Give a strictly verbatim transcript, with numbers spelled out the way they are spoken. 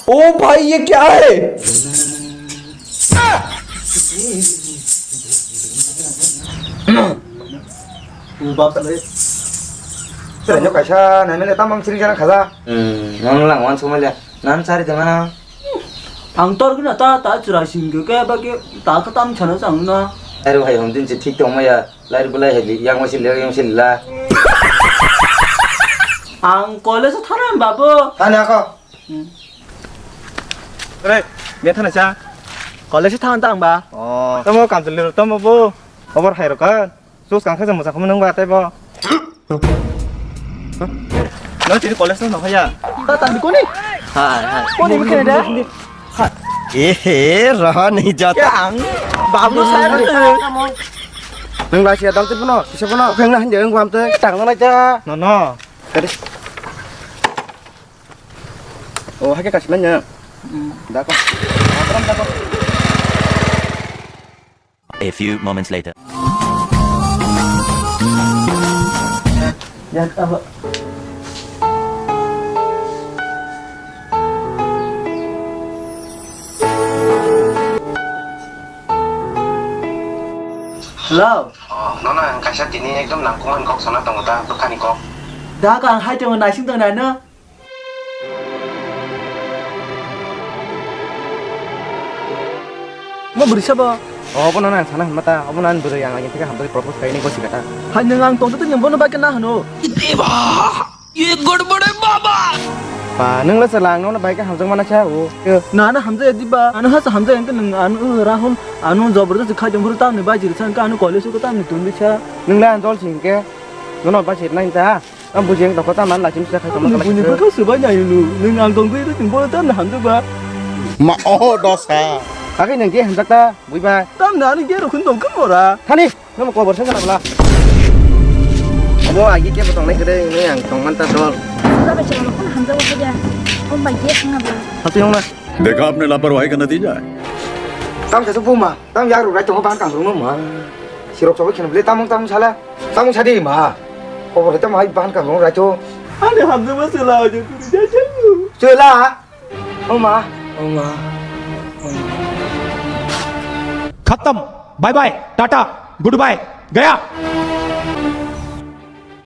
ओ भाई, ये क्या है? Bap le. Sere nyo kaisa naimele tamang siri jana khaja. Hmm, nang lang wan sumai le. Nan sari jana. Ang tor gina ta ta chura sing ke ba ke ta ka tam chana chang na. Aru hai hom din si thik tong maya. Lai ri bulai hai yang masi le yang sila. Ang college thana babu. Thani ako. Re, me thana cha. College thang tang ba. Oh, tamo kam chali tamo bo. Obor hai rokan. Sus kang khaja musa khum nang ba tai bo. No tini college no haya. Ta tan koni? Hai, hai. Koni bikhe da? Ehe, raha nahi jata. Ang babu sai. Nang la sia dam te puno, kisa puno. Kheng na hande ang bam te tang na ja. No, no. Kare. Oh, hake kasih nanya. Dako. Dako. A few moments later. Yak, apa? Hello. Oh, nono ang kaisa tini ekdom nangkukmani kok sana tongo ta, bwkhani kok. Da ka ang hai tongo, naising tongo na no. Mo bwrwi sabo? Oh, obo nono ang sana hwnma ta, obo nang bwrwi ang agini theke hambai propose khaini gosi kata. Hai nwng ang tongtwtwi nwng bono bai khe na hwno. Deba, ye godbod hai baba. Ba, nwng le chwla ang nono bai khe hamjak mana cha o. Na na hamjak ya diba? Ano hasa hamjak yang nwng ano Rahul ano jabardasti khai tong buru tamni bai jiri san ka ano college ko tamni tun bisa. Nwng le ang jol sing khe nono bai sir nai ta. Ang buji ang dokho tamo lachim se khai tongma. Buini bwkha swbai nai lu. Nwng ang tong dui rwtwng bono tamo hamjak ba. Ma, oh, dosa. Agwi nwng je hamjak ta, bui ba. Tamo ani ge rokhin tong khe mora. Thani, nwng kobor se kana bla. Abo agi ke tong nai kre, nwng ang tong man ta dol. Sura bai chwla rok hamjak ba khe. O bai ge thang na bla. Hati yong na. देखा आपने लापरवाही का नतीजा है। Tamo sa buma, tamo yak rok rai tong ban kang rung ma. Sirok sobo khen bele tamo tamo sala. Tamo sadi ma. Khobor tamo hai ban kang rung rai to. Ani hamjak ba chwla jo kuri ja ja. Chwla. Oma, oma. खत्म। Bye bye, tata, goodbye, गया।